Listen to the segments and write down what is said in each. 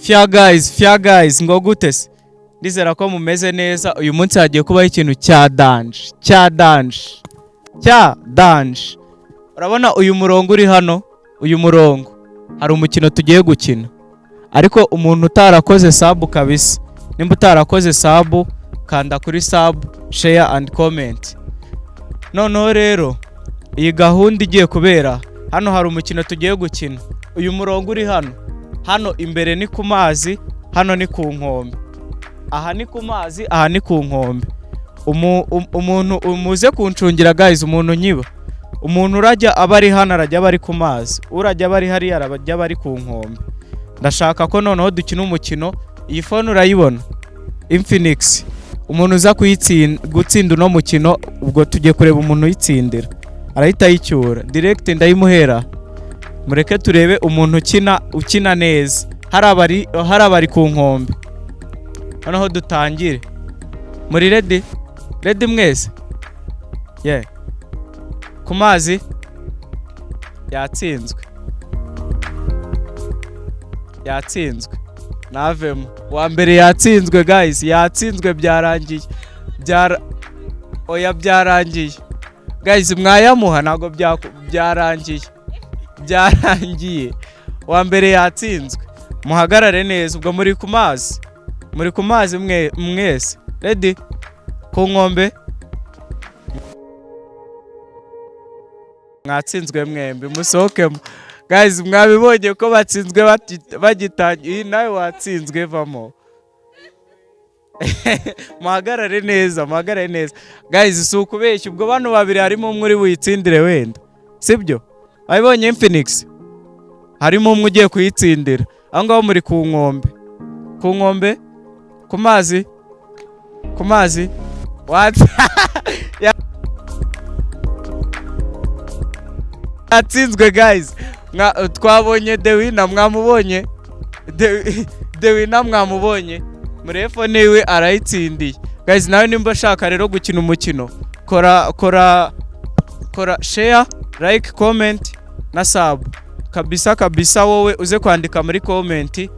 Fya guys, fya guys, ngo gute se? Ndizera ko mumeze neza. Uyu munsi hagiye kubaho ikintu cya danger, cya danger, cya danger. Urabona uyu murongo uri hano, uyu murongo hari umukino tugiye gukina, ariko umuntu utarakoze sub kabisa, nimba utarakoze sub, kanda kuri sub, share and comment. Noneho rero iyi gahunda igiye kubera hano, hari umukino tugiye gukina. Uyu murongo uri hano, hano imbere ni ku mazi, hano ni ku nkombe, aha ni ku mazi, aha ni ku nkombe. Umuntu muze kuncungira guys, umuntu nyiba, umuntu urajya aba ari hano arajya aba ari ku mazi, urajya aba ari hariya arajya aba ari ku nkombe. Ndashaka ko noneho dukina umukino. Iyi phone urayibona, Infinix, umuntu uza gutsinda uno mukino, ubwo tugiye kureba umuntu uyitsindira arahita ayicyura direct, ndayimuhera. Mureke turebe umuntu ukina neza. Hari abari ku nkombe. Noneho dutangire. Muri ready? Ready mwese? Yeah. Ku mazi yatsinzwe, yatsinzwe, navemo. Uwa mbere yatsinzwe guys, yatsinzwe, byarangiye. Oya, byarangiye guys, mwayamuha, ntabwo byarangiye, byarangiye. Uwa mbere yatsinzwe. Muhagarare neza. Ubwo muri ku mazi, muri ku mazi mwe mwese. Ready? Ku nkombe mwatsinzwe mwembi, musohokemo guys. Mwabibonye ko batsinzwe bagitangiye. Nawe watsinzwe, vamo. Muhagarare neza, muhagarare neza guys. Si ukubeshya, ubwo bano babiri harimo umwe uri buyitsindire wenda, sibyo? Wabibonye Infinix, harimo umwe ugiye kuyitsindira. Aho ngaho muri ku nkombe, ku nkombe, ku mazi, ku mazi. What? Yatsinzwe guys. Twabonye the winner, mwamubonye? The winner mwamubonye? Muri phone yiwe arayitsindiye guys. Nawe nimba ushaka rero gukina umukino, kora kora kora share, like, comment na sub kabisa kabisa. Wowe uze kwandika muri comment,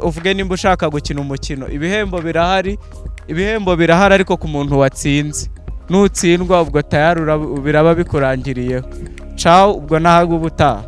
uvuge nimba ushaka gukina umukino. Ibihembo birahari, ibihembo birahari, ariko ku muntu watsinze. Nutsindwa ubwo tayari biraba bikurangiriyeho. Ciao, ubwo nahaga ubutaha.